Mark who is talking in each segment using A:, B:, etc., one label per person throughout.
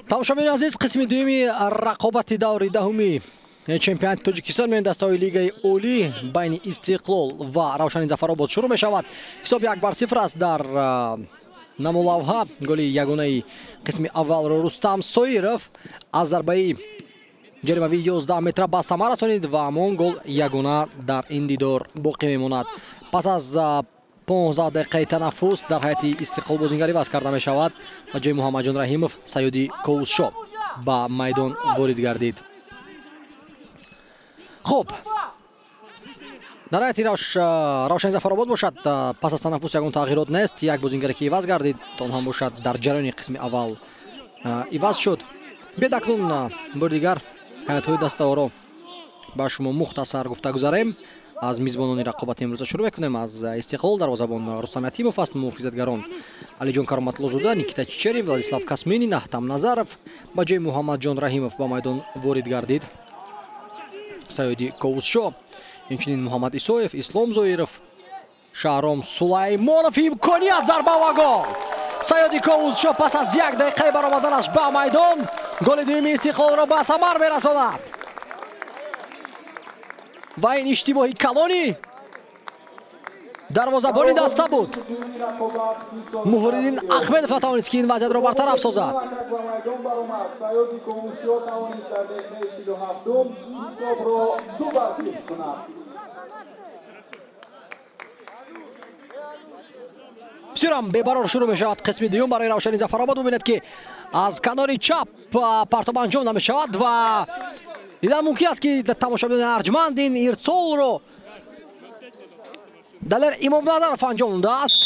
A: Тамошобинони азиз, қисми дуюми рақобати даври даҳуми чемпионати Тоҷикистон миёни дастаҳои Лигаи Олӣ байни Истиқлол ва Равшани Зафаробод шурӯъ мешавад. Ҳисоб 1-0 аст дар намолавҳа. Голи ягонаи қисми аввалро Рустам Соиров аз зарбаи ҷаримавии 11 метра ба самар расонид ва ҳамон гол ягона дар ин дидор боқӣ мемонад. Пас аз 15 дақиқаи танаффус дар ҳайати Истиқлол бозингар иваз карда мешавад ва ҷои Муҳаммадҷон Раҳимов Саёди Ковусшо ба майдон ворид гардид. Хуб, дар ҳайати Равшани Зафаробод бошад, пас аз танаффус ягон тағйирот нест. Як бозингаре ки иваз гардид, он ҳам бошад дар ҷараёни қисми аввал иваз шуд. Биёед акнун бори дигар ҳайатҳои дастаҳоро ба шумо мухтасар гуфта гузарем. Аз мизбонони рақобати имрӯза шурӯъ мекунем. Аз Истиқлол дарвозабон Рустам Ятимов аст, муҳофизатгарон Алиҷон Кароматлозода, Никита Чичерин, Владислав Касминин, Аҳтам Назаров. Ба ҷои Муҳаммадҷон Раҳимов ба майдон ворид гардид Саёди Ковусшо, инчунин Муҳаммад Исоев, Ислом Зоиров, Шаҳром Сулаймонов. Имконият, зарба ва гол! Саёди Ковусшо пас аз як дақиқаи баромаданаш ба майдон голи дуюми Истиқлолро ба самар мерасонад. Ва ин иштибоҳи калони дарвозабони даста буд. Муҳриддин Ахмедов натавонист, ки ин вазъиятро бартараф созад. Бисёрам бебарор шурӯъ мешавад қисми дуюм барои Равшани Зафаробод. Бубинед, ки аз канори чап партоб анҷом намешавад ва дидан мумкин аст, ки тамошобинони арҷманд ин ирсолро Далер Имомназаров анҷом додааст.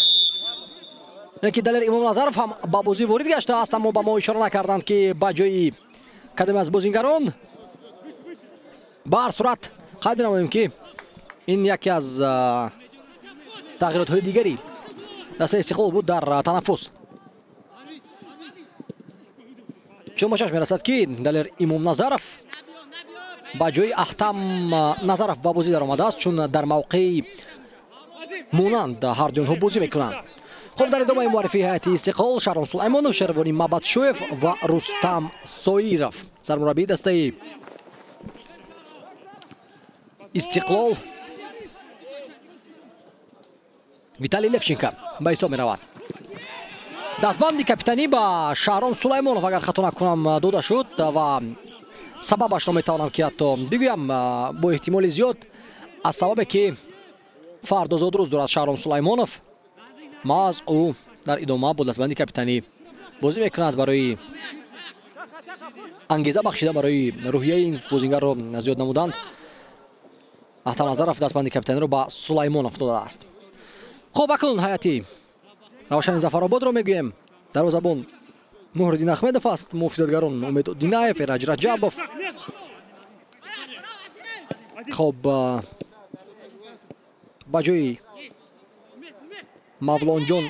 A: Ки Далер Имомназаров ҳам ба бозӣ ворид гаштааст, аммо ба мо ишора накарданд, ки ба ҷои кадоме аз бозингарон. Ба ҳар сурат қайд менамоем, ки ин яке аз тағйиротҳои дигари дастаи Истиқлол буд дар танаффус. Чун ба чашм мерасад, ки Далер Имомназаров ба ҷои Аҳтам Назаров ба бозӣ даромадааст, чун дар мавқеи монанд ҳар дуи онҳо бозӣ мекунанд. Хуб, дар идомаи муаррифии ҳайати Истиқлол Шаҳром Сулаймонов, Шервони Мабадшоев ва Рустам Соиров. Сармураббии дастаи Истиқлол Виталий Левченко ба ҳисоб меравад. Дастбанди капитанӣ ба Шаҳром Сулаймонов, агар хато накунам, дода шуд ва сабабашро метавонам ки ҳатто бигӯям бо эҳтимоли зиёд аз сабабе ки фардо зодрӯз дорад Шаҳром Сулаймонов, маҳз ӯ дар идома бо дастбанди капитанӣ бозӣ мекунад барои ангеза бахшида, барои рӯҳияи ин бозингарро зиёд намуданд. Аҳтам Назаров дастбанди капитаниро ба Сулаймонов додааст. Хуб, акнун ҳайати Равшани Зафарободро мегӯем. Дарвозабон Муҳриддин Ахмедов аст, муҳофизатгарон Умед Динаев, Эраҷ Раҷабов. Хуб, ба ҷои Мавлонҷон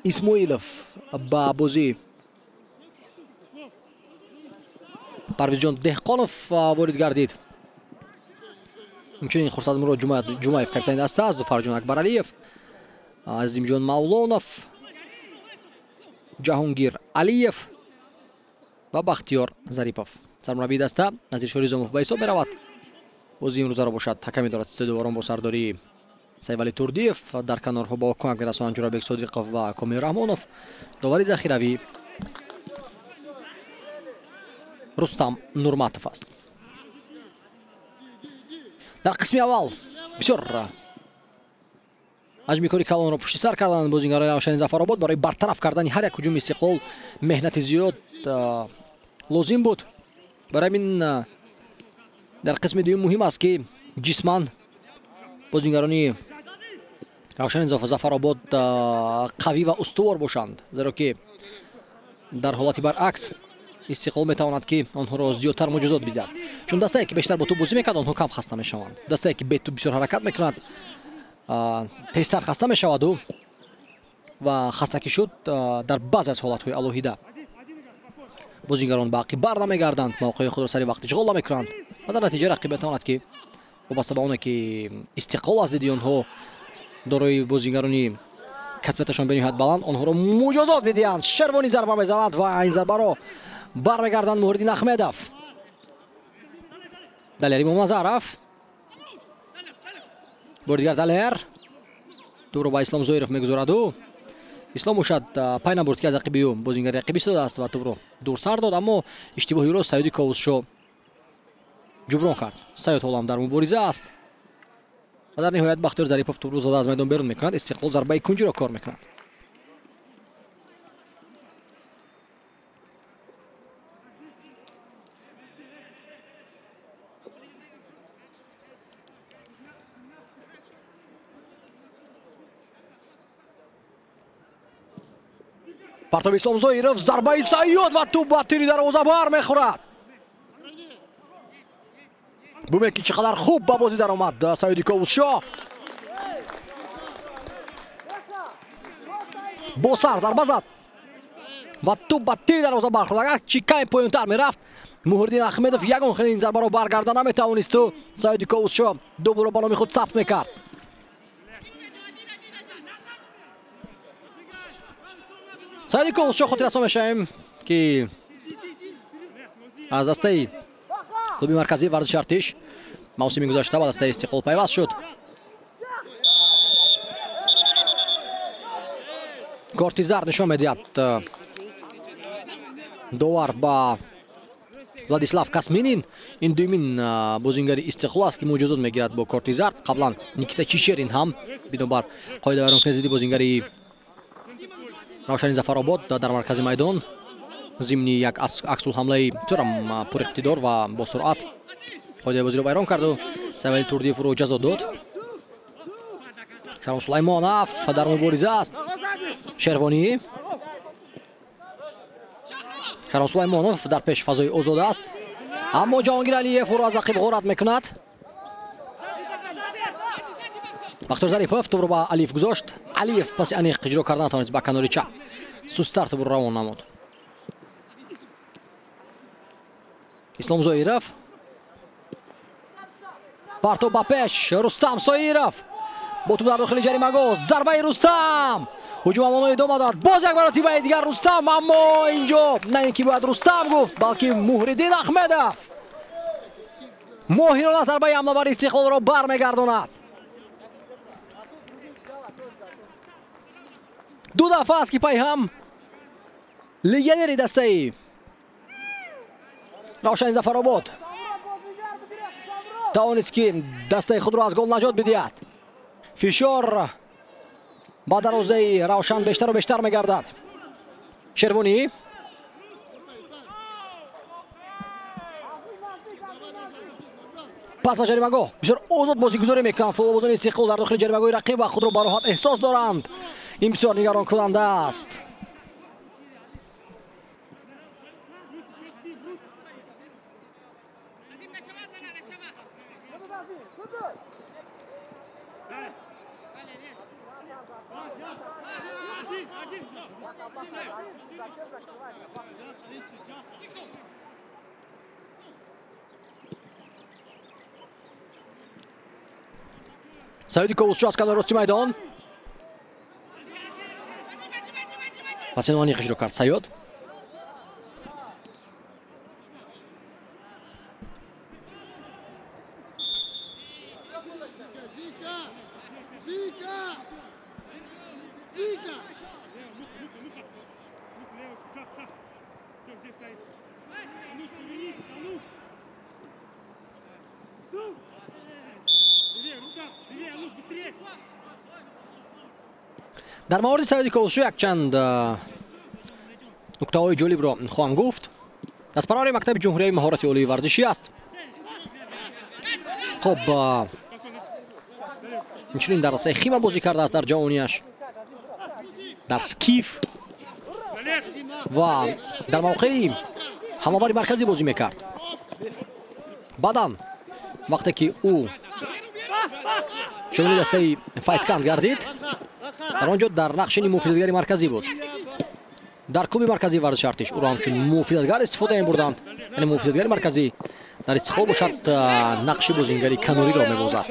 A: Исмоилов ба бозӣ Парвизҷон Деҳқонов ворид гардид. Инчунин Хурсандмурод Ҷумаев капитани даста аст, Зуфарҷон Акбаралиев, Азимҷон Мавлонов, Ҷаҳонгир Алиев ва Бахтиёр Зарипов. Сармураббии даста Назиршо Ризомов ба ҳисоб меравад. Бозии имрӯзаро бошад ҳаками дорад студиоворон бо сардории Сайвали Турдиев, дар канорҳо бо кӯмак мерасонанд Ҷурабек Содиқов ва Комил Раҳмонов. Довари захиравӣ Рустам Нурматов аст. Дар қисми аввал бисёр ҳаҷми кори калонро пушти сар карданд бозингарони Равшани Зафаробод. Барои бартараф кардани ҳар як ҳуҷуми Истиқлол меҳнати зиёд лозим буд. Барои ҳамин дар қисми дуюм муҳим аст, ки ҷисман бозингарони Равшани Зафаробод қавӣ ва устувор бошанд, зеро ки дар ҳолати баръакс Истиқлол метавонад, ки онҳоро зиёдтар муҷозот бидиҳад. Чун дастае ки бештар бо тӯб бозӣ мекард, онҳо кам хаста мешаванд. Дастае ки бе тӯб бисёр ҳаракат мекунад, тезтар хаста мешаваду ва хастакӣ шуд дар баъзе аз ҳолатҳои алоҳида бозингарон ба ақиб бар намегарданд, мавқеи худро сари вақт ишғол намекунанд ва дар натиҷа рақиб метавонад, ки вобаста ба оне ки Истиқлол аз диди онҳо дорои бозингарони касбияташон бениҳоят баланд, онҳоро муҷозот медиҳанд. Шервонӣ зарба мезанад ва ин зарбаро бармегарданд Муҳриддин Ахмедов. Далер Имомназаров. Бори дигар Далер. Тӯбро ба Ислом Зоиров мегузораду. Ислом бошад пай набурд, ки аз ақиби ӯ бозингари рақиб истодааст ва тӯбро дур сар дод, аммо иштибоҳи ӯро Саёди Ковусшо ҷуброн кард. Саёд ҳолам дар мубориза аст ва дар ниҳоят Бахтиёр Зарипов тӯбро зада аз майдон берун мекунад. Истиқлол зарбаи кунҷиро кор мекунад. Партоби Ислом Зоиров, зарбаи Саёд ва тӯб ба тири дарвоза бармехӯрад. Бубинед, ки чӣ қадар хуб ба бозӣ даромад Саёди Ковусшо. Бо сар зарба зад ва тӯб ба тири дарвоза бархӯрд. Агар чӣ каме поёнтар мерафт, Муҳриддин Ахмедов ягон хел ин зарбаро баргарда наметавонисту Саёди Ковусшо дублро ба номи худ сабт мекард. Саёди Ковусшо хотиррасон мешавем, ки аз дастаи клуби марказии варзиши Артиш мавсими гузашта ба дастаи Истиқлол пайваст шуд. Корти зард нишон медиҳад довар ба Владислав Касминин. Ин дуюмин бозингари Истиқлол аст, ки муҷозот мегирад бо корти зард. Қаблан Никита Чичерин ҳам бинобар қоидавайронкунии зидди бозингари Равшани Зафаробод дар маркази майдон зимни як аксулҳамлаи бисёрам пуриқтидор ва бо суръат қоидаи бозиро вайрон карду Савели Турдиев ӯро ҷазо дод. Шаром Сулаймонов дар мубориза аст. Шервонӣ. Шаром Сулаймонов дар пеш фазои озод аст, аммо Ҷаҳонгир Алиев ӯро аз ақиб ғорат мекунад. Бахтиёр Зарипов тӯбро ба Алиев гузошт. Алиев паси аниқ иҷро карда натавонист, ба канори чап сусттар тӯбро равон намуд. Ислом Зоиров. Партоб ба пеш. Рустам Соиров бо тӯб дар дохили ҷаримагоҳ. Зарбаи Рустам. Ҳуҷум амоно идома дорад. Боз як маротибаи дигар Рустам, аммо инҷо на ин ки бояд Рустам гуфт, балки Муҳриддин Ахмедов моҳирона зарбаи ҳамлавари Истиқлолро бармегардонад. Ду дафъа аст, ки пайҳам легионери дастаи Равшани Зафаробод тавонист, ки дастаи худро аз гол наҷот бидиҳад. Фишор ба дарвозаи Равшан бештару бештар мегардад. Шервонӣ. Пас ба ҷаримагоҳ. Бисёр озод бозигузорӣ мекунанд футболбозони Истиқлол дар дохили ҷаримагоҳи рақиб ва худро ба роҳат эҳсос доранд. Ин бисёр нигаронкунанда аст. Саёди Ковусшо аз канори рости майдон. Пас ин аниқ иҷро кард Саёд. Дар мавриди Саёди Ковусшо якчанд нуктаҳои ҷолибро хоҳам гуфт. Дастпарвари мактаби ҷумҳуриявии маҳорати олии варзишӣ аст. Хоб, инчунин дар дастаи Хима бозӣ кардааст дар ҷавонияш, дар Скиф ва дар мавқеи ҳамлавари марказӣ бозӣ мекард. Баъдан вақте ки ӯ шомили дастаи Файзканд гардид, дар он ҷо дар нақши муҳофизатгари марказӣ буд. Дар клуби марказии варзиши Артиш ӯро ҳамчун муҳофизатгар истифода мебурданд. Яъне муҳофизатгари марказӣ дар Истиқлол бошад нақши бозингари канориро мебозад.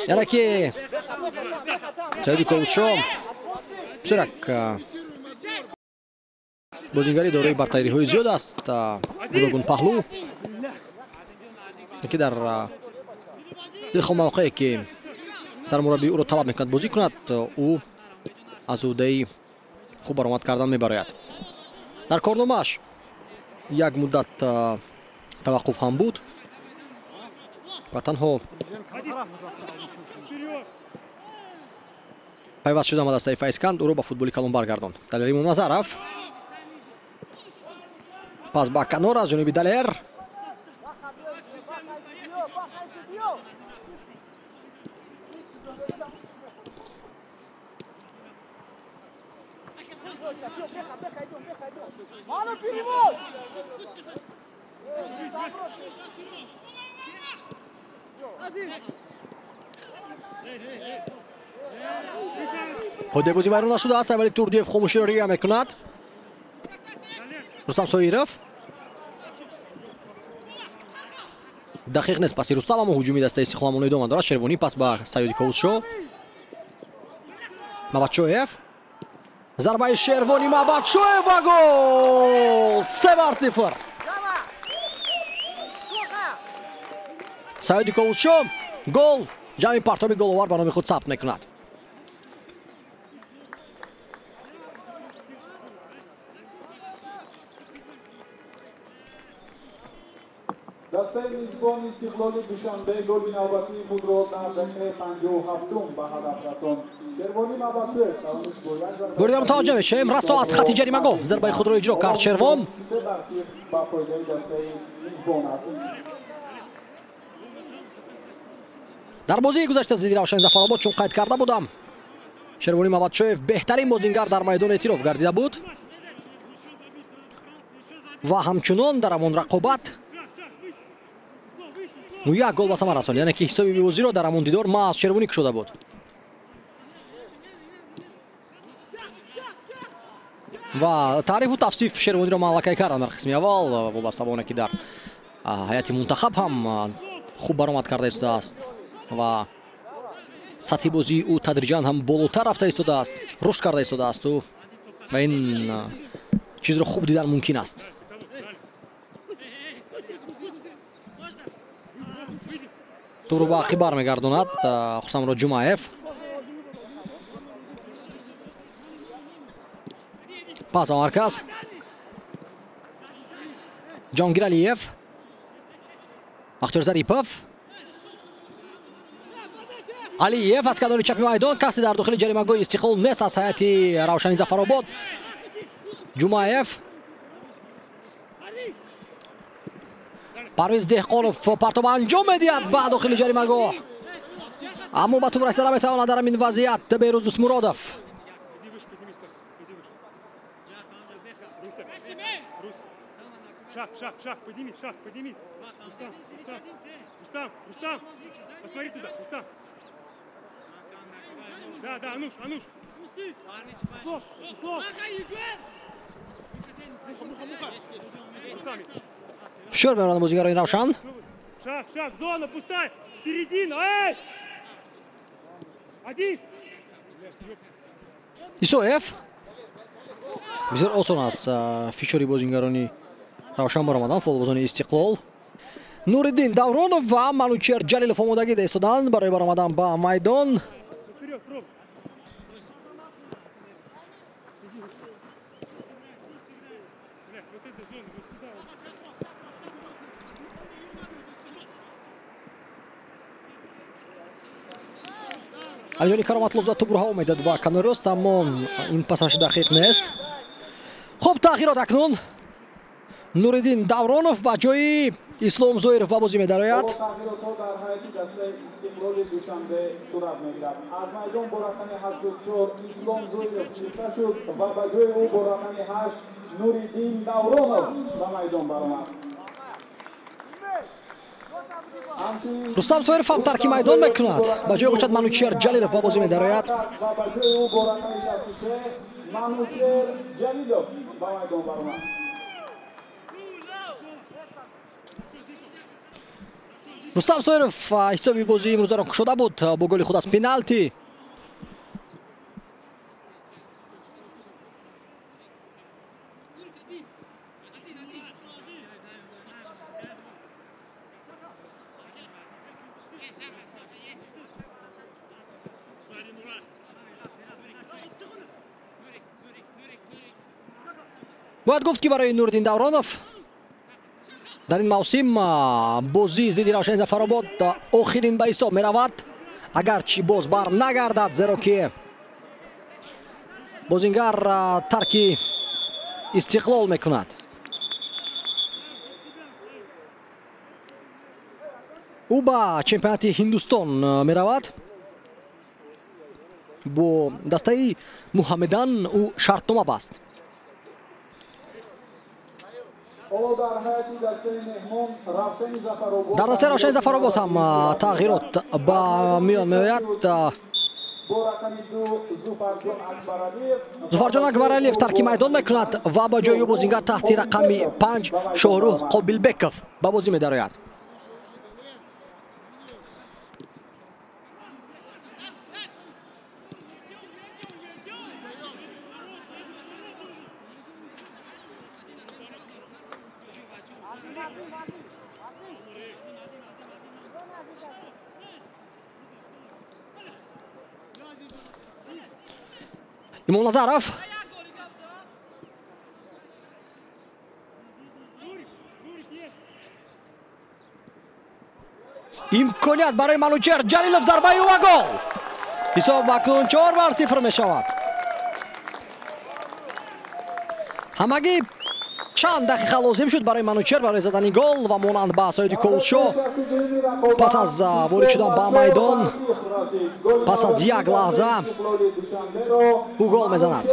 A: Яъне ки Саёди Ковусшо Бисёр як бозингари дорои бартариҳои зиёд аст, гуногун паҳлӯ, ки дар дилхоҳ мавқее ки сармураббӣ ӯро талаб мекунад бозӣ кунад, ӯ аз ӯҳдаи хуб баромад кардан мебарояд. Дар корномааш як муддат таваққуф ҳам буд ва танҳо пайваст шудан ба дастаи Файзканд ӯро ба футболи калон баргардонд. Далер Имомназаров пас ба канор аз ҷониби Далер. Ҳодия бозӣ вайрон нашудааст, вале Турдиев хомӯширо риоя мекунад. Рустам Соиров дақиқ нест паси Рустам, аммо ҳуҷуми дастаи Истиқлол ҳамон идома дорад. Шервонӣ пас ба Саёди Ковусшо. Мабадшоев, зарбаи Шервонӣ, Мабадшоев ва гол! 3-0. Саёди Ковусшо гол ҷамъи партоби головар ба номи худ сабт мекунад.
B: Дастаи мизбон Истиқлоли Душанбе голи навбатии худро дар дақиқаи 57 ба ҳадаф расонд. Шервонӣ Мабадшоев тавонист бо як зарба
A: Бурдиам мутаваҷҷеҳ мешавем. Расо аз хати ҷаримагоҳ зарбаи худро иҷро кард Шервон.
B: 3-0 ба фоидаи дастаи мизбон аст.
A: Дар бозии гузашта зидди Равшани Зафаробод, чун қайд карда будам, Шервонӣ Мабадшоев беҳтарин бозингар дар майдон эътироф гардида буд ва ҳамчунон дар ҳамон рақобат ӯ як гол ба самар расонд, яъне ки ҳисоби бозиро дар ҳамон дидор маҳз Шервонӣ кушода буд. Ва таърифу тавсиф Шервониро ман аллакай кардам дар қисми аввал, вобаста ба оне ки дар ҳайати мунтахаб ҳам хуб баромад карда истодааст ва сатҳи бозии ӯ тадриҷан ҳам болотар рафта истодааст, рушд карда истодааст ӯ ва ин чизро хуб дидан мумкин аст. Тӯбро ба ақиб бармегардонад Хусамро Ҷумаев. Пас ба марказ. Ҷонгир Алиев, Бахтиёр Зарипов. Алиев аз канори чапи майдон, касе дар дохили ҷаримагоҳи Истиқлол нест аз ҳайати Равшани Зафаробод. Ҷумаев, Парвиз Деҳқонов партоба анҷом медиҳад ба дохили ҷаримагоҳ, аммо ба тӯб расида наметавонад дар ҳамин вазъият Беҳрӯз Дӯстмуродов.
C: Шаг, шаг, шаг, подними, шаг, подними. Рустам, Рустам, Рустам, Рустам, посмотри туда, Рустам. Да, да, Ануш, Ануш. Стоп, стоп.
A: Фишор меоранд бозигарони Равшан.
C: Шаг, шаг, зона пустая, середина, эй! Один.
A: Исоев. Бисёр осон аст фишори бозингарони Равшан баромадан, футболбозони Истиқлол. Нуриддин Давронов ва Манучер Ҷалилов омодагӣ истоданд барои баромадан ба майдон. Алиҷони Кароматловзода тӯбро ҳаво медиҳад ба канори рост, аммо ин пасаш дақиқ нест. Хуб, тағйирот акнун. Нуриддин Давронов ба ҷои Ислом Зоиров ба бозӣ медарояд.
B: Тағйиротҳо дар ҳайати дастаи Истиқлоли Душанбе сурат мегирад. Аз майдон бо рақами 84 Ислом Зоиров гирифта шуд ва ба ҷои ӯ бо рақами 8 Нуриддин Давронов ба майдон баромад.
A: Рустам Соиров ҳам тарки майдон мекунад. Ба ҷои бошад Манучер Ҷалилов ба бозӣ медарояд.
B: Ва ба ҷои ӯ бо рақами 63 Манучер Ҷалилов ба майдон баромад.
A: Рустам Соиров ҳисоби бозии имрӯзаро кушода буд бо голи худ аз пеналти. Бояд гуфт, ки барои Нуриддин Давронов дар ин мавсим бозии зидди Равшани Зафаробод охирин ба ҳисоб меравад, агарчи боз бар нагардад, зеро ки бозингар тарки Истиқлол мекунад. Ӯ ба чемпионати Ҳиндустон меравад. Бо дастаи Муҳаммедан ӯ шартнома баст. Дар дастаи Равшани Зафаробод ҳам тағйирот ба миён меояд. Зуфарҷон Акбаралиев тарки майдон мекунад ва ба ҷои ӯ бозингар таҳти рақами 5 Шоҳрух Қобилбеков ба бозӣ медарояд. Имомназаров. Имконият барои Манучер Ҷалилов, зарбаи ӯ ва гол. Ҳисоб акнун 4-0 мешавад. Ҳамагӣ чанд дақиқа лозим шуд барои Манучер барои задани гол ва монанд ба Саиди Ковусшо пас аз ворид шудан ба майдон, пас аз як лаҳза ӯ гол мезанад.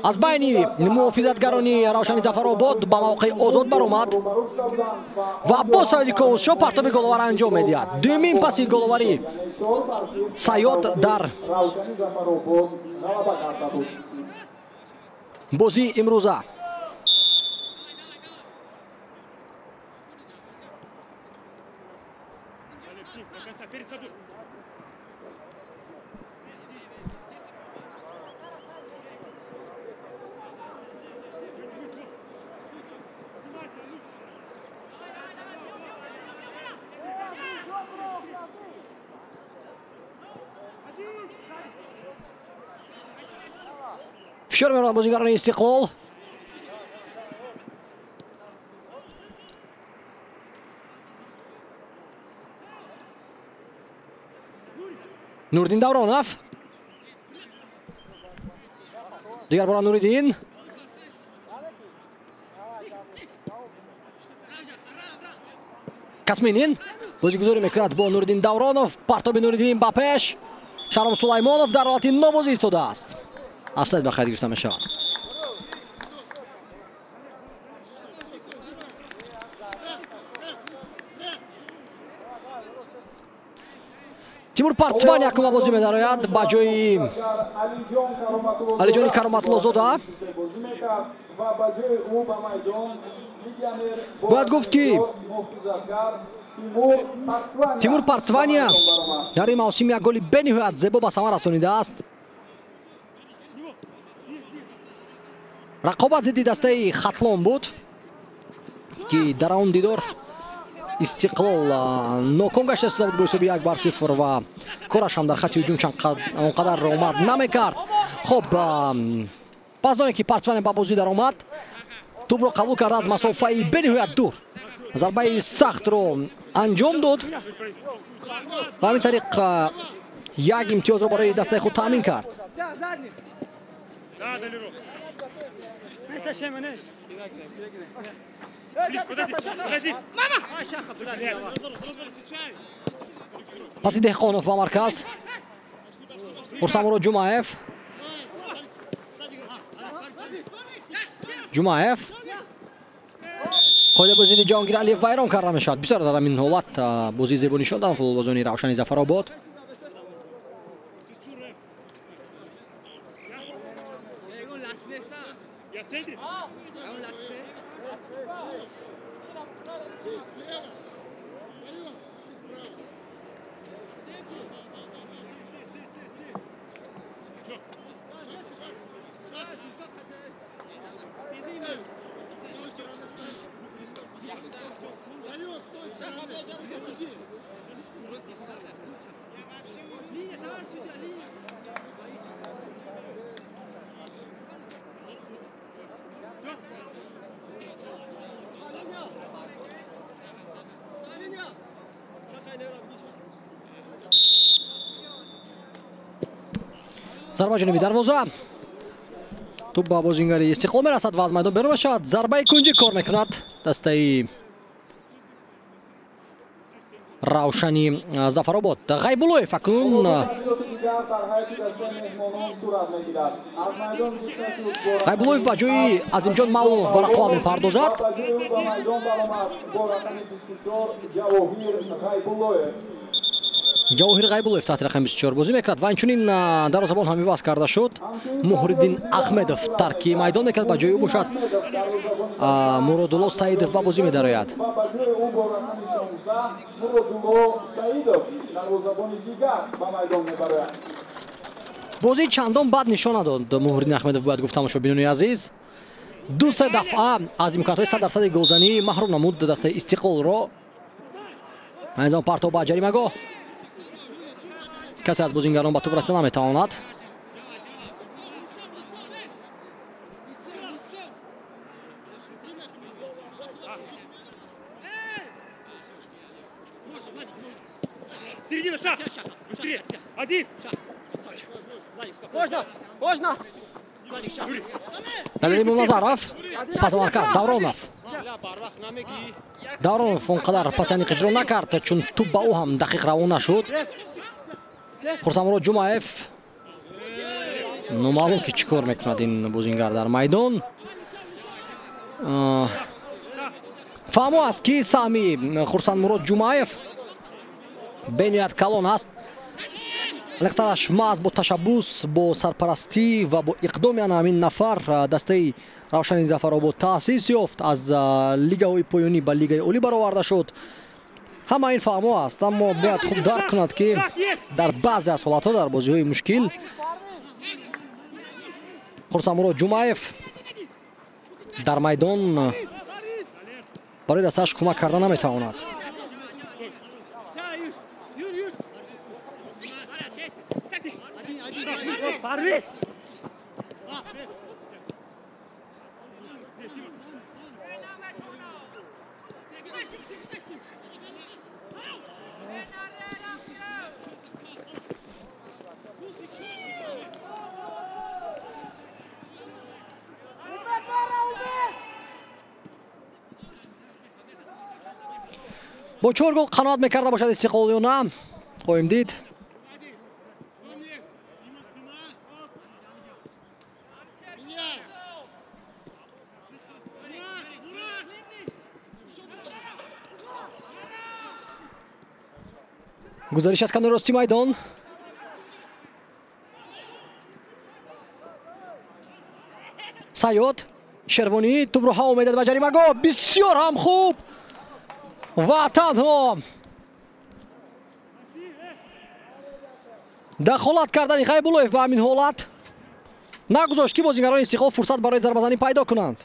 A: Аз байни муҳофизатгарони Равшани Зафаробод ба мавқеи озод баромад ва бо Саиди Ковусшо партоби головар анҷом медиҳад. Дуюмин паси головари Саёд дар бозии имрӯза. Фишор меорад бозигарони Истиқлол. Нуриддин Давронов. Дигар бора Нуриддин. Касминин бозигузорӣ мекунад бо Нуриддин Давронов. Партоби Нуриддин ба пеш. Шаҳром Сулаймонов дар ҳолати нобозӣ истодааст. Офсайд ба қайд гирифта мешавад. Тимур Партсван якум бозӣ медарояд ба ҷои Алиҷони Кароматлозода. Бояд гуфт, ки Тимур Партсвания дар ин мавсим як голи бениҳоят зебо ба самар расонидааст. Рақобат зидди дастаи Хатлон буд, ки дар он дидор Истиқлол ноком гашта истода буд бо ҳисоби 1-0 ва кораш ҳам дар хатти ҳуҷум он қадар омад намекард. Хоб, пас оне ки Партсвания ба бозӣ даромад, тӯбро қабул карда аз масофаи бениҳоят дур зарбаи сахтро анҷом дод ва ҳамин тариқ як имтиёзро барои дастаи худ таъмин кард. Паси Деҳқонов ба марказ. Рустаммурод Ҷумаев. Ҷумаев. Қоидаи бозии Ҷаҳонгир Алиев вайрон карда мешавад. Бисёр дар ҳамин ҳолат бозии зебо нишон доданд футболбозони Равшани Зафаробод. Зарба ҷониби дарвоза. Тӯп ба бозингари Истиқлол мерасад ва аз майдон берун мешавад. Зарбаи кунҷӣ кор мекунад дастаи Равшани Зафаробод. Ғайбуллоев акнун Ғайбуллоев ба ҷои Азимҷон Мавлонов ба рақобат мепардозад. Ҷавоҳир Ғайбуллоев таҳти рақами 24 бозӣ мекунад ва инчунин дарвозабон ҳам иваз карда шуд. Муҳриддин Ахмедов тарки майдон мекунад, ба ҷои ӯ бошад Муродулло Саидов ба бозӣ медарояд. Бозӣ чандон бад нишон надод Муҳриддин Ахмедов, бояд гуфт тамошобинони азиз. Ду-се дафъа аз имкониятҳои 100% голзанӣ маҳрум намуд дастаи Истиқлолро. Айни замон партов ба ҷаримагоҳ. Касе аз бозингарон ба тӯп расида наметавонад.
C: Середина, шаг! Быстрее! Один!
D: Можно! Можно!
A: Далер Имомназаров. Пас ба марказ. Давронов. Давронов он қадар паси аниқ иҷро накард, чун тӯп ба ӯ ҳам дақиқ равон нашуд. Хурсандмурод Ҷумаев номаълум ки чӣ кор мекунад ин бозингар дар майдон. Фаҳмо аст ки саҳми Хурсандмурод Ҷумаев бениҳоят калон аст. Лехтараш маҳз бо ташаббус, бо сарпарастӣ ва бо иқдоми ана ҳамин нафар дастаи Равшани Зафаробод таъсис ёфт, аз лигаҳои поёнӣ ба лигаи олӣ бароварда шуд. Ҳама ин фаҳмо аст, аммо бояд хуб дарк кунад ки дар баъзе аз ҳолатҳо дар бозиҳои мушкил Хурсандмурод Ҷумаев дар майдон барои дастааш кӯмак карда наметавонад. Бо 4 гол қаноат мекарда бошад Истиқлол ё на, хоҳем дид. Гузариш аз канори рости майдон. Сайёд Шервонӣ тӯбро ҳаво медиҳад ба ҷаримагоҳ. Бисёр ҳам хуб ва танҳо дахолат кардани Ғайбуллоев ба ҳамин ҳолат нагузошт ки бозингарони Истиқлол фурсат барои зарбазанӣ пайдо кунанд.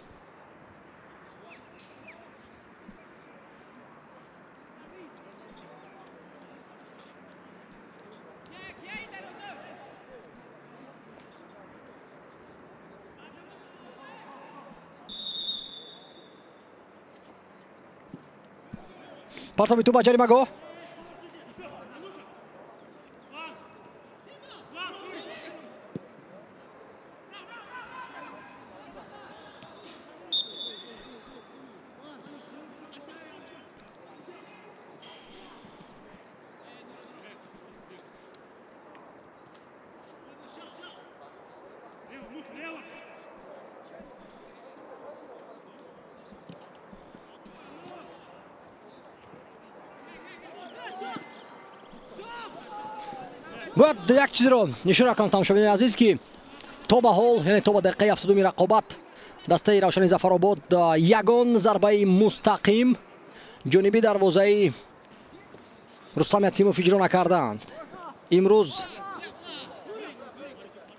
A: Партоби тӯп ба ҷаримагоҳ. Бояд як чизро ишора кунам тамошобинони азиз, ки то ба ҳол, яъне то ба дақиқаи 72 рақобат дастаи Равшани Зафаробод ягон зарбаи мустақим ҷониби дарвозаи Рустам Ятимов иҷро накардаанд. Имрӯз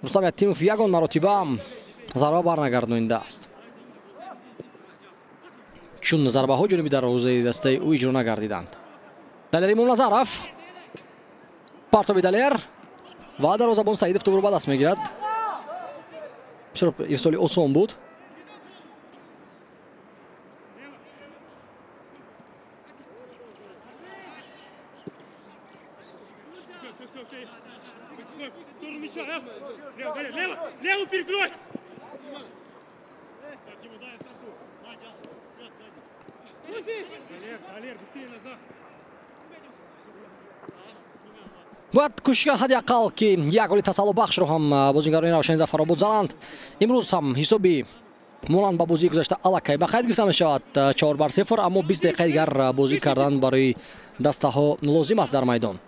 A: Рустам Ятимов ягон маротиба зарба барнагардонидааст, чун зарбаҳо ҷониби дарвозаи дастаи ӯ иҷро нагардиданд. Далер Имомназаров, партоби Далер ва дарвозабон Саидов тӯбро ба даст мегирад. Бисёр ирсоли осон буд.
C: Леву перекрой!
A: Бояд кӯшиш кард ҳадди ақал ки як голи тасаллубахшро ҳам бозингарони Равшани Зафаробод зананд. Имрӯз ҳам ҳисоби монанд ба бозии гузашта аллакай ба қайд гирифта мешавад 4-0, аммо 20 дақиқаи дигар бозӣ кардан барои дастаҳо лозим аст дар майдон.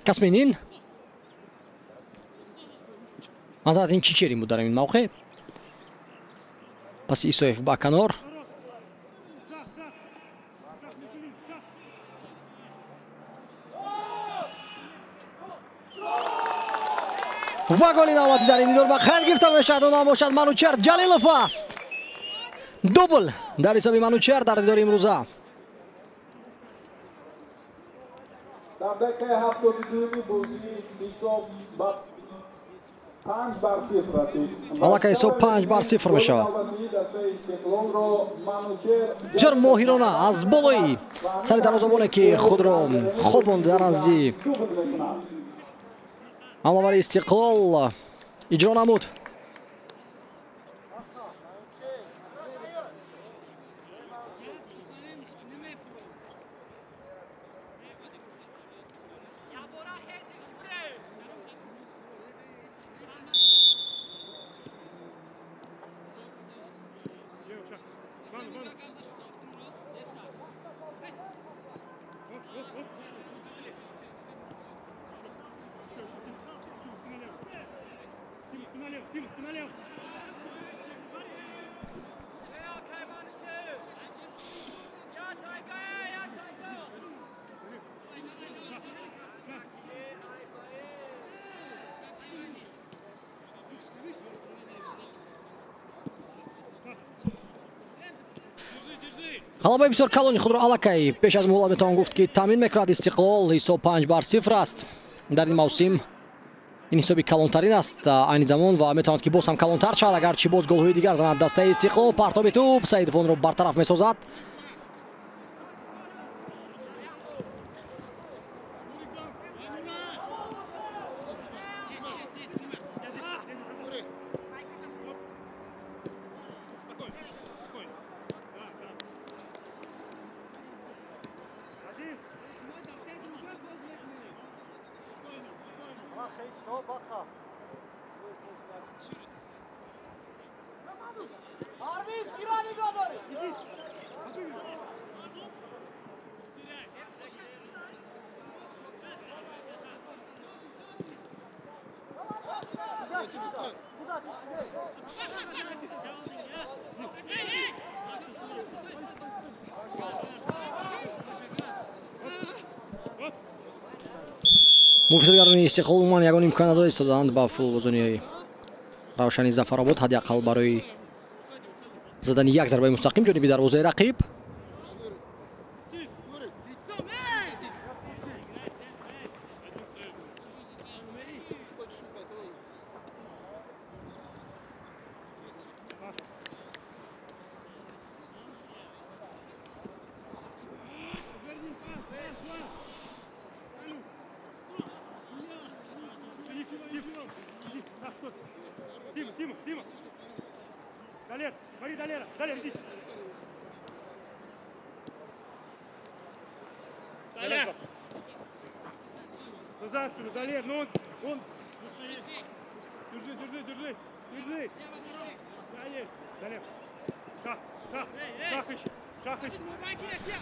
A: Касменин манзарат ин Чичерин буд дар ин мавқеъ. Пас Исоев ба канор. Ва голи навбатӣ дар ин дидор ба қайд гирифта мешавад. Он ҳам бошад Манучер Ҷалилов аст. Дубл дар ҳисоби Манучер дар дидори имрӯза.
B: Дар дақиқаи 72-уми бозӣ ҳисоб ба 5-0 расид.
A: Аллакай ҳисоб 5-0 мешавад. Бисёр моҳирона аз болои сари дарвозабоне ки худро хобонд дар назди ҳамлавари Истиқлол иҷро намуд. Ғалабаи бисёр калони худро аллакай пеш аз муҳлат метавон гуфт ки таъмин мекунад Истиқлол. Ҳисоб 5-0 аст дар ин мавсим. Ин ҳисоби калонтарин аст айни замон ва метавонад ки боз ҳам калонтар шавад агарчи боз голҳои дигар занад дастаи Истиқлол. Партоби тӯб Саидов онро бартараф месозад. Муфисиргарони Истиқлол умуман ягон имкон надода истодаанд ба футболбозони Равшани Зафаробод ҳадди ақал барои задани як зарбаи мустақим ҷониби дарвозаи рақиб.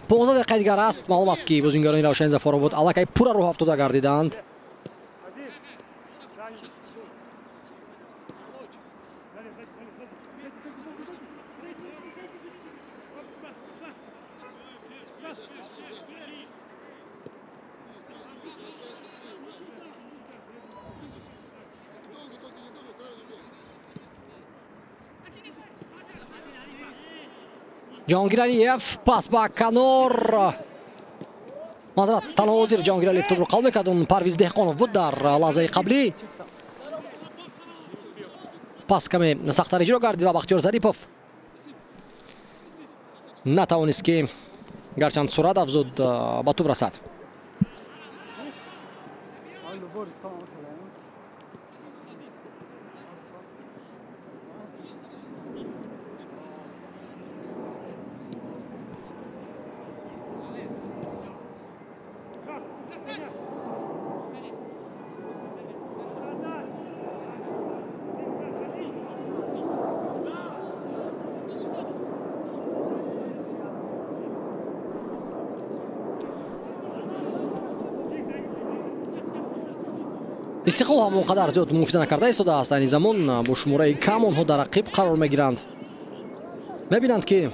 A: Понздаҳ дақиқаи дигар аст. Маълум аст ки бозингарони Равшани Зафаробод аллакай пурра роҳ афтода гардидаанд. Ҷаҳонгир Алиев пас ба канор. Маъзарат, танҳо ҳозир Ҷаҳонгир Алиев тӯбро қабул мекард, он Парвиз Деҳқонов буд дар лаҳзаи қаблӣ. Пас каме сахттар иҷро гардид ва Бахтиёр Зарипов натавонист ки гарчанд суръат афзуд ба тӯб расад. Истиқлол ҳам он қадар зиёд муҳофиза накарда истодааст. Айни замон бо шумораи кам онҳо дар рақиб қарор мегиранд. Мебинанд ки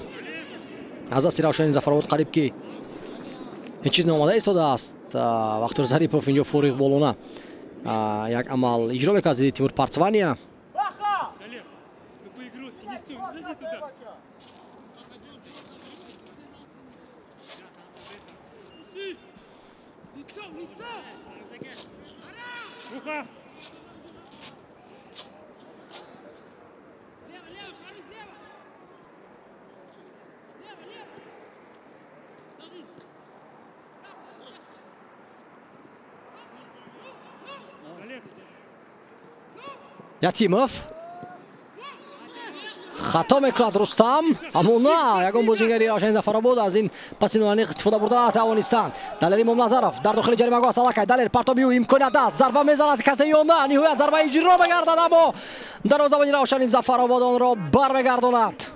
A: аз дасти Равшани Зафаробод қариб ки ҳеҷ чиз наомада истодааст. Бахтиёр Зарипов инҷо фориғболона як амал иҷро мекард зидди Тимур Парцвания. Ятимов хато мекунад Рустам, аммо на, ягон бозингари Равшани Зафаробод аз ин паси нураниқ истифода бурда натавонистанд. Далер Имомназаров дар дохили ҷаримагоҳ аст. Аллакай Далер партоби ӯ имконият аст, зарба мезанад касе ё на, ниҳоят зарба иҷро мегардад, аммо дарвозабони Равшани Зафаробод онро бармегардонад.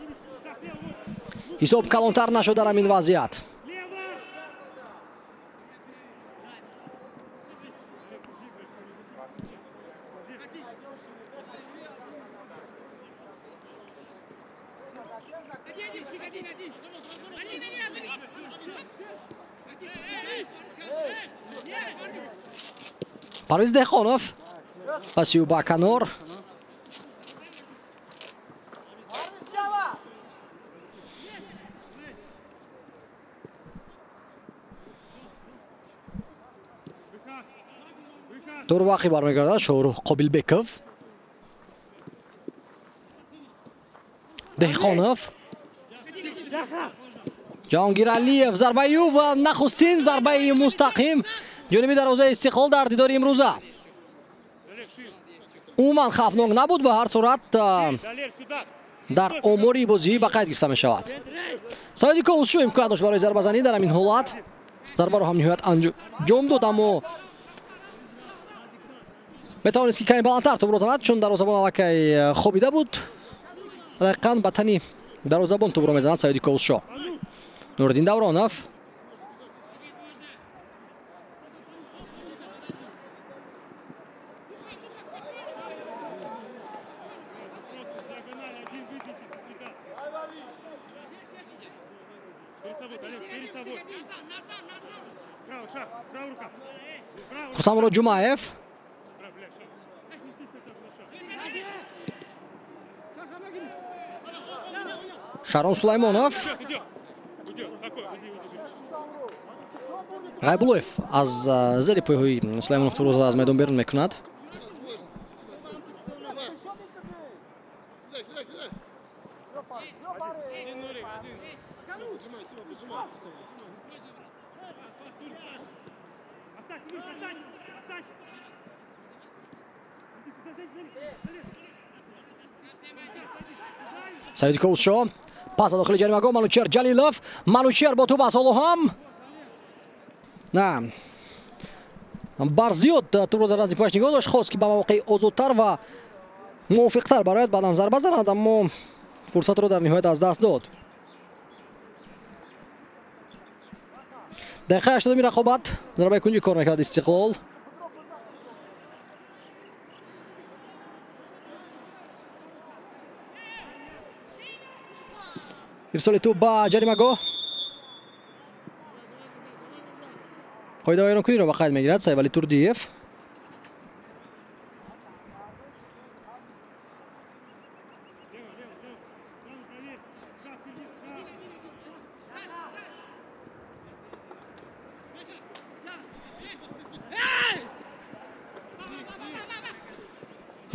A: Ҳисоб калонтар нашуд дар ҳамин вазъият. Парвиз Деҳқонов паси ӯ ба канор. Турвақи бармегардад Шоҳрух Қобилбеков. Деҳқонов, Ҷаҳонгир Алиев, зарбаи ӯ ва нахустин зарбаи мустақим ҷониби дарвозаи Истиқлол дар дидори имрӯза. Умуман хавфнок набуд, ба ҳар сурат дар омори бозӣ ба қайд гирифта мешавад. Саиди Ковусшо имконият дошт барои зарбазанӣ дар ҳамин ҳолат. Зарбаро ҳам ниҳоят анҷом дод, аммо метавонист ки каме баландтар тӯбро занад, чун дарвозабон аллакай хобида буд. Дақиқан ба тани дарвозабон тӯбро мезанад Саиди Ковусшо. Нуриддин Давронов. Хусамро Ҷумаев. Шарон Сулаймонов. Ғайбуллоев аз зери пойҳои Сулаймонов тӯбро зада аз майдон берун мекунад. Саиди Ковусшо пас ба дохили ҷаримагоҳ. Манучер Ҷалилов, Манучер бо тӯб аз ҳоло ҳам на барзиёд тӯбро дар назди пояш нигоҳ дошт, хост ки ба мавқеи озодтар ва мувофиқтар барояд, баъдан зарба занад, аммо фурсатро дар ниҳоят аз даст дод. Дақиқаи 80-уми рақобат зарбаи кунҷӣ кор мекард Истиқлол. Ирсоли тӯб ба ҷаримагоҳ. Қоидавайронкуниро ба қайд мегирад Сайвали Турдиев.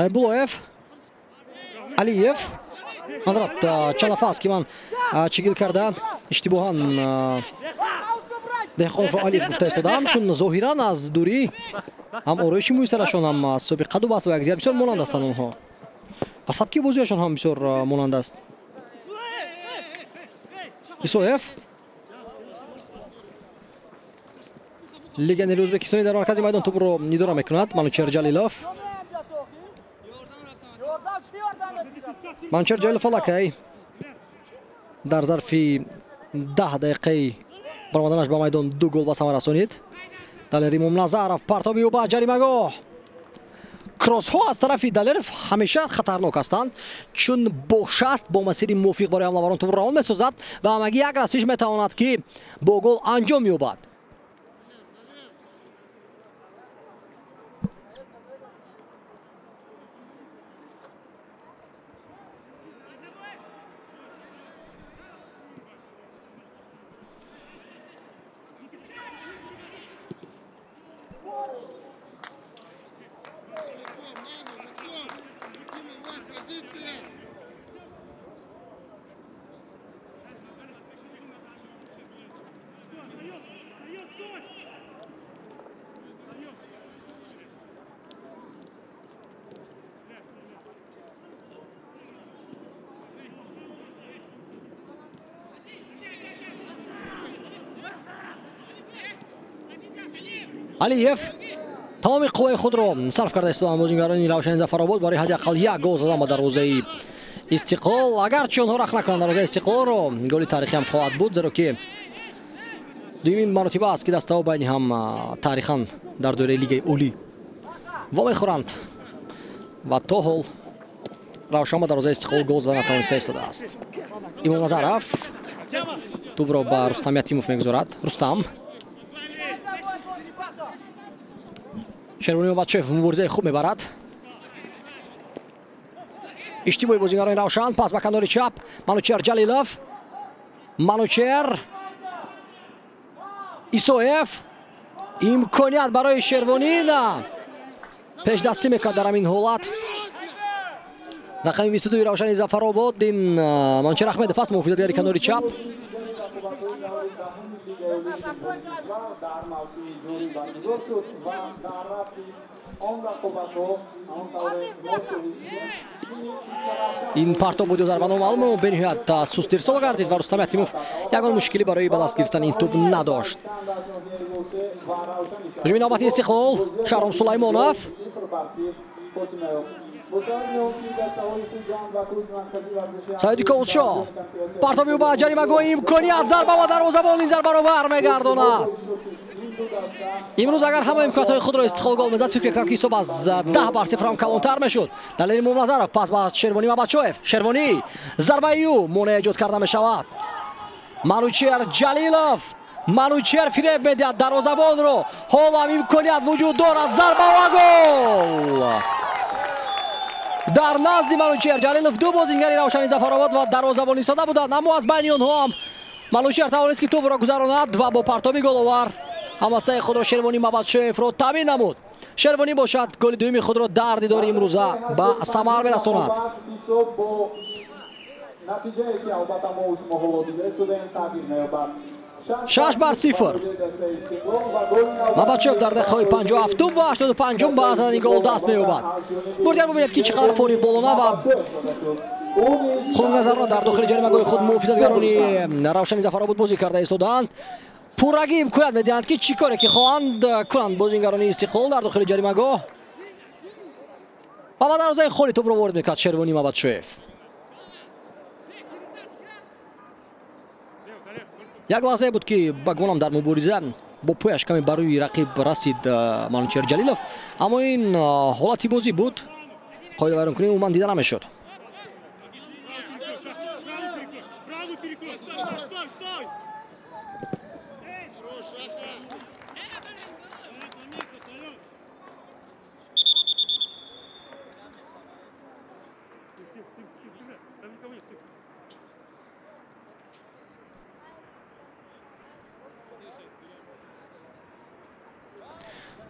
A: Хайбуллоев, Алиев. Маъзарат, чанд дафъа аст ки ман чигил карда иштибоҳан Деҳқоновро Алиев гуфта истодаам, чун зоҳиран аз дурӣ ҳам ороиши мӯи сарашон, ҳам собиқ қаду баст ба якдигар бисёр монанд ҳастанд онҳо ва сабки бозиашон ҳам бисёр монанд аст. Исоев, легионери ӯзбекистонӣ дар маркази майдон тӯбро идора мекунад. Манучер Ҷалилов, Манучер Ҷалилов аллакай дар зарфи 10 дақиқаи баромаданаш ба майдон 2 гол ба самар расонид. Далер Имомназаров, партоби ӯ ба ҷаримагоҳ. Кроссҳо аз тарафи Далеров ҳамеша хатарнок ҳастанд, чун бо шаст бо масири мувофиқ барои ҳамлаварон тӯбро равон месозад ва ҳамагӣ як расиш метавонад ки бо гол анҷом ёбад. Алиев тамоми қувваи худро сарф карда истодаанд бозингарони Равшани Зафаробод барои ҳадди ақал як гол задан ба дарвозаи Истиқлол. Агарчи онҳо рахт накунанд дарвозаи Истиқлолро, голи таърихӣ ҳам хоҳад буд, зеро ки дуюмин маротиба аст ки дастаҳо байни ҳам таърихан дар доираи лигаи олӣ вомехӯранд ва то ҳол Равшан ба дарвозаи Истиқлол гол зада натавониста истодааст. Имомназаров тӯбро ба Рустам Ятимов мегузорад. Рустам, Шервони Мабатшоев муборизаи хуб мебарад. Иштибоҳи бозингарони Равшан, пас ба канори чап Манучер Ҷалилов, Манучер, Исоев. Имконият барои Шервонӣ, на пешдастӣ мекард дар ҳамин ҳолат. Рақами 22 Равшани Зафаробод ин Манучер Аҳмедов аст, муҳофизатгари канори чап.
B: Дар мавсими ҷорӣ баргузор шуд ва дар рафти он рақобатҳо он тавре мо шоҳид шудем, тими
A: Ин партоб буд дар ба номаълум бениҳоят суст ирсол гардид ва Рустам Ятимов ягон мушкилӣ барои ба даст гирифтани ин тӯб надошт. Ҳуҷуми навбати Истиқлол, Шаҳром Сулаймонов. Саиди Ковусшо, партоби ӯ ба ҷаримагоҳи, имконият, зарба ва дарвозабон ин зарбаро бармегардонад. Имрӯз агар ҳама имкониятҳои худро Истиқлол гол мезад, фикр мекунам ки ҳисоб аз 10-0 ҳам калонтар мешуд. Далер Имомназаров пас ба Шервонӣ Мабатшоев. Шервонӣ, зарбаи ӯ монеа эҷод карда мешавад. Манучер Ҷалилов, Манучер фиреб медиҳад дарвозабонро. Ҳоло ҳам имконият вуҷуд дорад, зарба ва гол! Дар назди Манучер Ҷалилов ду бозингари Равшани Зафаробод ва дарвозабон истода буданд, аммо аз байни онҳо ҳам Манучер тавонист ки тӯбро гузаронад ва бо партоби головар ҳамвастаи худро Шервонӣ Мабатшоевро таъмин намуд. Шервонӣ бошад голи дуюми худро дар дидори имрӯза ба самар мерасонад.
B: Натиҷае ки албатта мо шумо ҳоло дида истодаем тағйир меёбад.
A: 6-0. Мабатшоев дар дақиқаҳои 57 ва 85 ба задани гол даст меёбад. Бурдияр бубинед ки чӣ қадар фориғболона ва хунназарро дар дохили ҷаримагоҳи худ муҳофизатгарони Равшани Зафаробод бозӣ карда истодаанд. Пуррагӣ имконият медиҳанд ки чӣ коре ки хоҳанд кунанд бозингарони Истиқлол дар дохили ҷаримагоҳ. Ва ба дарвозаи холи тӯбро ворид мекард Шервонӣ Мабатшоев. Як лаҳзае буд ки ба гумонам дар мубориза бо пояш каме ба рӯи рақиб расид Манучер Ҷалилов, аммо ин ҳолати бозӣ буд, қоидавайронкунӣ умуман дида намешуд.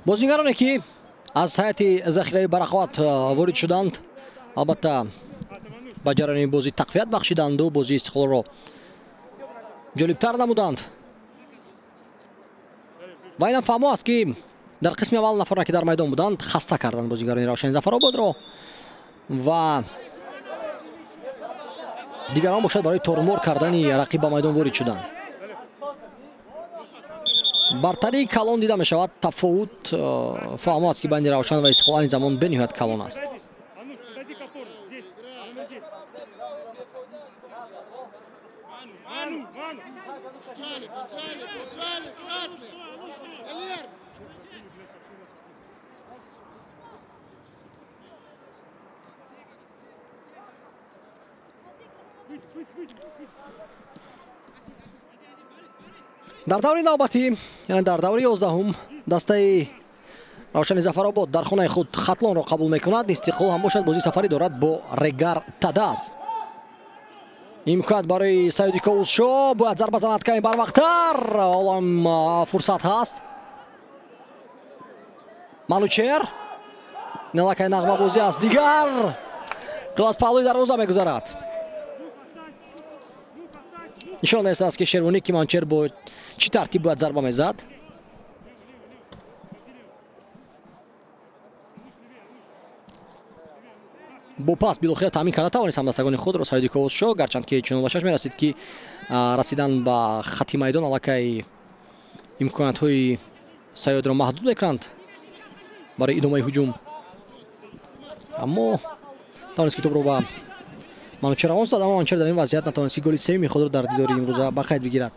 A: Бозингароне ки Аз ҳайати захираи барақоват ворид шуданд, албатта ба ҷараёни бозӣ тақвият бахшиданду бозии Истиқлолро ҷолибтар намуданд. Ва инам фаҳмо аст, ки дар қисми аввал нафароне, ки дар майдон буданд, хаста карданд бозигарони Равшани Зафарободро ва дигарон бошад барои тормор кардани рақиб ба майдон ворид шуданд. Бартарии калон дида мешавад, тафовут фаҳмо аст, ки байни Равшан ва Истиқлол айни замон бениҳоят калон аст. Дар даври навбатӣ, яъне дар даври 11-ум, дастаи Равшани Зафаробод дар хонаи худ Хатлонро қабул мекунад. Истиқлол ҳам бошад бозии сафарӣ дорад бо Регар Тадаз. Имконият барои Саёди Ковусшо, бояд зарба занад ками барвақттар. Ҳолам фурсат ҳаст. Манучер налакай нағмабозӣ аст дигар, то аз паҳлӯи дарвоза мегузарад. Нишон аст, ки Шервонӣ, ки Манучер бо чӣ тартиб бояд зарба мезад. Бо пас билохира таъмин карда тавонист ҳамдастагони худро Саёди Ковусшо, гарчанд ки чунон ба чашм мерасид, ки расидан ба хати майдон аллакай имкониятҳои Саёдро маҳдуд мекунанд барои идомаи ҳуҷум, аммо тавонист, ки тӯбро ба Манучер равон зад, аммо Манучер дар ин вазъият натавонист, ки голи сеюми худро дар дидори имрӯза ба қайд бигирад.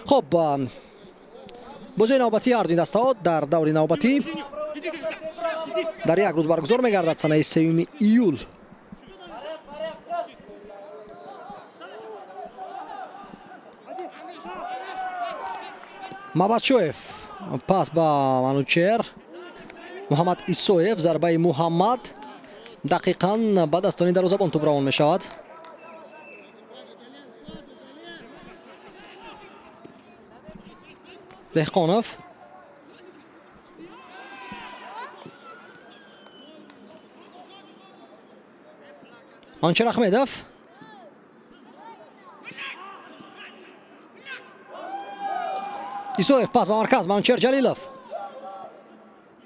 A: Хоб, бозии навбатии ҳардуи дастаҳо дар даври навбатӣ дар як рӯз баргузор мегардад, санаи 3 июл. Мабадшоев пас ба Манучер, Муҳаммад Исоев, зарбаи Муҳаммад дақиқан ба дастони дарвозабон тӯб равон мешавад. Деҳқонов Манучер Ахмедов Исоев пас ба марказ, Манучер Ҷалилов.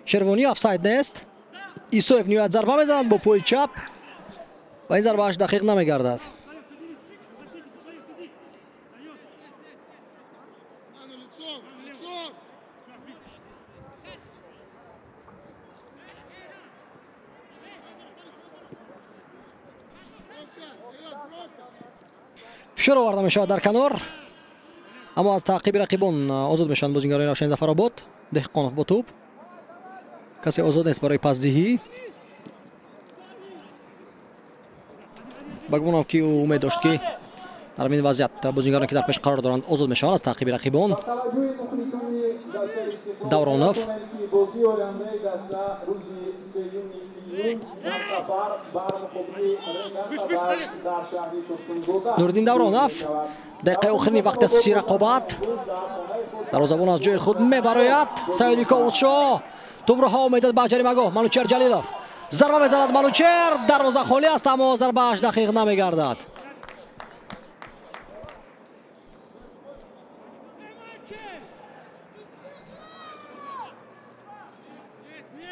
A: Шервонӣ офсайд нест. Исоев ниҳоят зарба мезанад бо пои чап ва ин зарбааш дақиқ намегардад. Фишор оварда мешавад дар канор, аммо аз таъқиби рақибон озод мешаванд бозингарони Равшани Зафаробод. Деҳқонов бо тӯб, касе озод нест барои пасдиҳӣ. Ба гумонам, ки ӯ умед дошт, ки дар ҳамин вазъият бозингароне, ки дар пеш қарор доранд, озод мешаванд аз таъқиби рақибон. Давронов Нуриддин Давронов дақиқаи охирини вақти асосии рақобат дарвозабон аз ҷои худ мебарояд. Саёди Ковусшо тӯбро ҳаво медиҳад ба ҷаримагоҳ. Манучер Ҷалилов зарба мезанад. Манучер, дарвоза холӣ аст, аммо зарбааш дақиқ намегардад.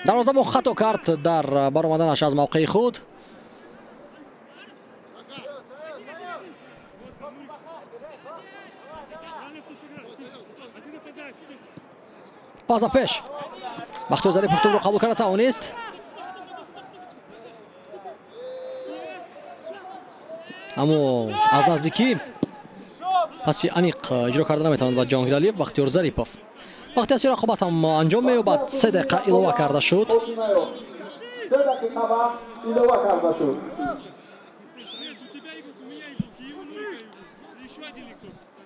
A: Дарвозабон хато кард дар баромаданаш аз мавқеи худ. Пас ба пеш, Бахтиёр Зарипов тӯбро қабул карда тавонист. Аммо аз наздикӣ паси аниқ иҷро карда наметавонад ба Ҷаҳонгир Алиев Бахтиёр Зарипов. Вақти асосии рақобат ҳам анҷом меёбад. 3 дақиқа илова карда шуд.
B: 3 дақиқа вақт илова карда шуд.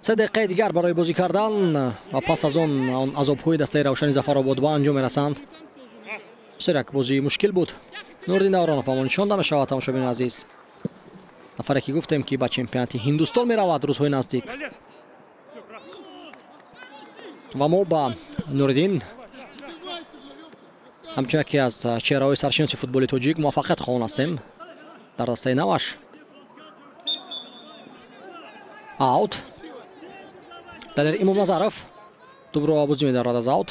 A: 3 дақиқаи дигар барои бозӣ кардан ва пас аз он азобҳои дастаи Равшани Зафаробод ба анҷом мерасанд. Бисёр як бозии мушкил буд. Нуриддин Давронов ба мо нишон дода мешавад, тамошобинони азиз. Нафаре, ки гуфтем, ки ба чемпионати Ҳиндустон меравад рӯзҳои наздик. Ва мо ба Нуриддин ҳамчун яке аз чеҳраҳои саршиноси футболи тоҷик муваффақият хоҳон ҳастем дар дастаи наваш. Аут. Далер Имомназаров тӯбро бозӣ медарад аз аут.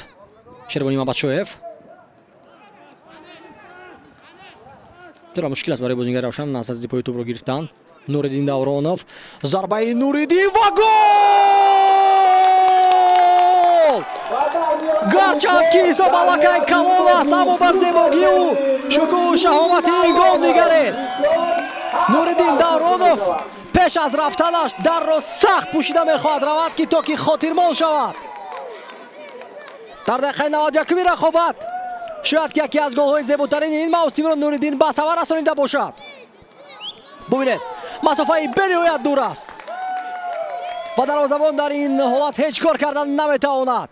A: Шервони Мабадшоев. Тура мушкил аст барои бозингари Равшан аз зидди пои тӯбро гирифтан. Нуриддин Давронов. Зарбаи Нуриддин ва гол! Гарчанд ки ҳисоб аллакай калон аст, аммо ба зебогию шукӯҳу шаҳомати ин гол нигаред. Нуриддин Давронов пеш аз рафтанаш дарро сахт пӯшида мехоҳад равад, ки то ки хотирмон шавад. Дар дақиқаи 91-уми рақобат шояд ки яке аз голҳои зеботарини ин мавсимро Нуриддин ба самар расонида бошад. Бубинед, масофаи бениҳоят дур аст ва дарвозабон дар ин ҳолат ҳеҷ кор кардан наметавонад.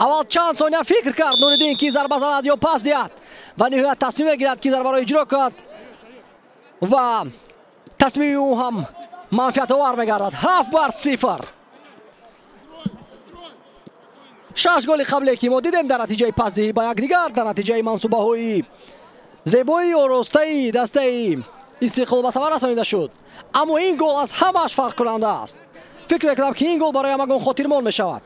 A: Аввал чанд сония фикр кард Нуриддин, ки зарба занад ё пас диҳад ва ниҳоят тасмим мегирад, ки зарбаро иҷро кунад ва тасмими ӯ ҳам манфиатовар мегардад. 7-0. 6 голи қабле ки мо дидем дар натиҷаи пасдиҳӣ ба якдигар, дар натиҷаи мансубаҳои зебои оростаи дастаи Истиқлол ба самар расонида шуд. Аммо ин гол аз ҳамааш фарқкунанда аст. Фикр мекунам, ки ин гол барои ҳамагон хотирмон мешавад.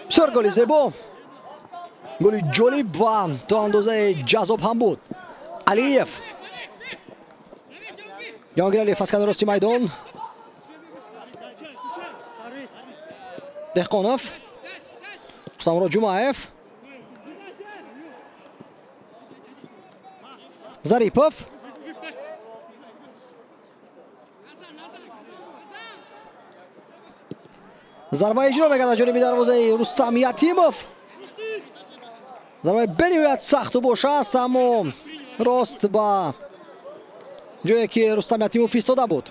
A: Бисёр голи зебо, голи ҷолиб ва то андозаи ҷаззоб ҳам буд. Алиев. Ҷаҳонгир Алиев аз канори рости майдон. Деҳқонов. Рустаммурод Ҷумаев. Зарипов. Зарба иҷро мекард ҷониби дарвозаи Рустам Ятимов. Зарбаи бениҳоят сахту бош аст, аммо рост ба ҷое ки Рустам Ятимов истода буд.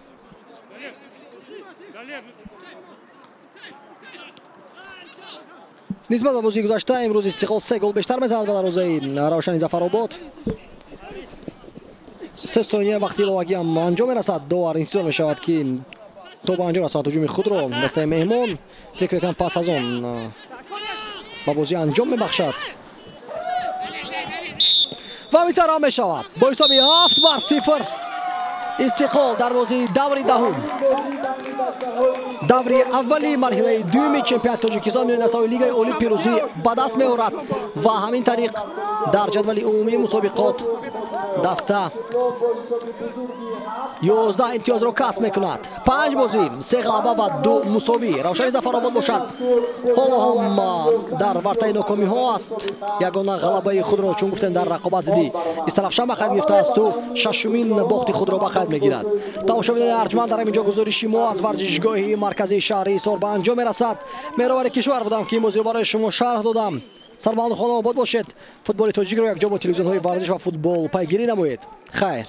A: Нисбат ба бозии гузашта имрӯз Истиқлол 3 гол бештар мезанад ба дарвозаи Равшани Зафаробод. 3 сония вақти иловагӣ ҳам анҷом мерасад. Довар интизор мешавад, ки то ба анҷом расонад ҳуҷуми худро дастаи меҳмон. Фикр мекунам, пас аз он ба бозӣ анҷом мебахшад ва ҳамин мешавад бо ҳисоби 7-0 Истиқлол дар бозии даври даҳум, даври аввали марҳилаи дуюми чемпионати Тоҷикистон миёни дастаҳои Лигаи Олӣ пирӯзӣ ба даст меорад ва ҳамин тариқ дар ҷадвали умумии мусобиқот даста 11 имтиёзро касб мекунад. 5 бозӣ, 3 ғалаба ва 2 мусовӣ. Равшани Зафаробод бошад ҳоло ҳам дар вартаи нокомиҳо аст. Ягона ғалабаи худро, чун гуфтем, дар рақобат зидди Истарафшан ба қайд гирифтааст ӯ шашумин бохти худро ба қайд мегирад. Тамошобинони арҷманд, дар ҳамин ҷо гузориши мо аз варзишгоҳи марказии шаҳри Ҳисор ба анҷом мерасад. Меҳровари кишвар будам, ки ин бозиро барои шумо шарҳ додам. Сарбаланду хонобод бошед. Футболи тоҷикро якҷо бо телевизионҳои варзиш ва футбол пайгирӣ намоед. Хайр.